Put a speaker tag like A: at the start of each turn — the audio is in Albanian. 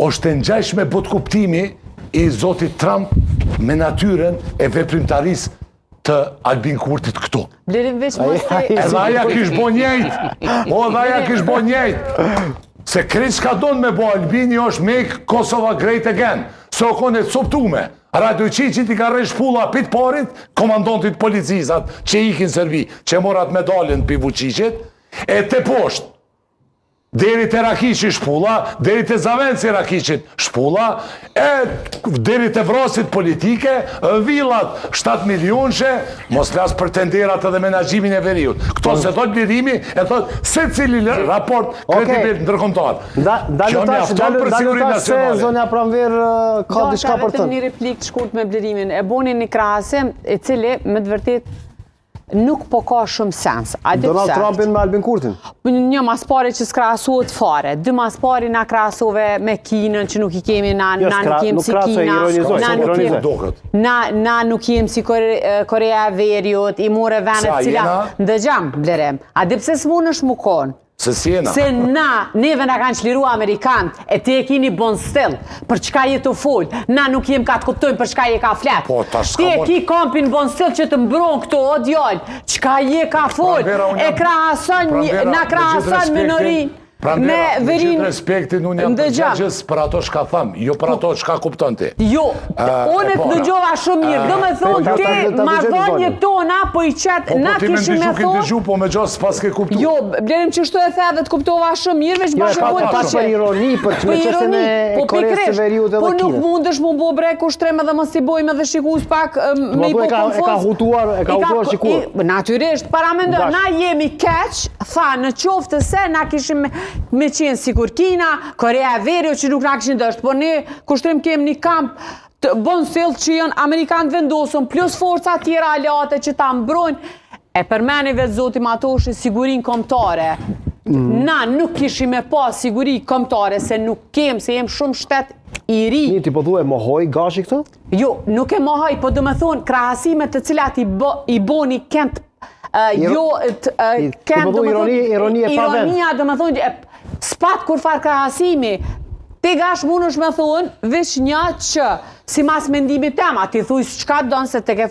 A: Është e ngjashme botëkuptimi i zotit Trump me natyrën e veprimtarisë të Albin Kurtit këtu.
B: Blerim veç mos te...
A: Edhe aja kish bo njejt, o edhe aja kish bo njejt. Se krejt çka don me bo Albini është make Kosova great again. Se o kone coptume. Radojčićit i ka rreh shpulla pi t'parit, komandantit policisat që ikin Serbi, që morat medaljen pi Vučićit, e te poshtë. Deri te Rakiqi shpulla, deri te zavendësi i Rakiqit shpulla, e deri te vrasjet politike, villat 7 milionëshe, mos flas për tenderat edhe menaxhimin e veriut. Këto se thot Blerimi, e thot secili raport kredibil ndërkombëtar.
C: Kjo mjafton për sigurinë nacionale. Zonja Pranver ka diçka për të.
B: Vetëm një replikë të shkurt me Blerimin. E boni një krahasim i cili me të vërtet nuk po ka shumë sens.
C: A di Donald Trumpin me Albin Kurtin?
B: Një mas pari që s'krahasohet fare, dy mas pari na krahasove me Kinën që nuk i kemi, na, jo, na nuk jem si Kina, na nuk jem, na, na nuk jem si Kore, Korea e Veriut, i more venet cila... Ndëgjom, Blerim, a di pse s'munësh mu konë?
A: Se si jena.
B: Se na, neve na kanë çliru Amerikanët, e ti e kini Bondsteel, për çka je tu fol, na nuk jem ka të kuptojmë për çka je ka flet.
A: Po, tash
B: Ti e ki kampin Bondsteel që të mbron këto, o djalë, çka je ka fol, e krahason, na krahason me nori,
A: me verin... Me gjithë respektin, unë jam përgjegjës për ato çka tham, jo për ato çka kupton ti.
B: Jo, unë të dëgjova shumë mirë, do me thonë ti marrëdhëniet tona po i qet, po, po, na kishim me thonë...
A: Po, po me gjasë s'paske kuptu.
B: Jo, Blerim qështu e the dhe të kuptova shumë mirë, veç
C: jo, bashkë po të që... për ironi, për të me çështjen e po, Koresë së Veriut edhe
B: Po nuk mundesh mu bo bre kushtrim edhe mos i bojmë edhe shikues pak me i
C: bo konfuz. E ka hutuar, e ka hutuar sikur.
B: Natyrisht, paramendo, na jemi keq, tha në qoftë se na kishim me qenë sikur Kina, Korea e Veriut që nuk na kishin dashtë, po ne kushtrim kem një kamp të Bondsteel që janë Amerikanë vendosën, plus forca tjera aleate që ta mbrojnë, e përmeni vetë zoti Matoshi sigurinë kombëtare. Mm. Na nuk kishim me pas siguri kombëtare, se nuk kem, se jem shumë shtet i ri.
C: Një, ti po thue, mohoi Gashi këtë?
B: Jo, nuk e mohoj, po do me thonë, krahasimet të cilat i, bo, i boni kent jo
C: ken do të thonë ironi e pa
B: vend. Ironia do të thonë s'pat kurfar krahasimi. Ti gash mundesh me thonë, veç një që, simas mendimit tem, a ti thuj çka don se te ke.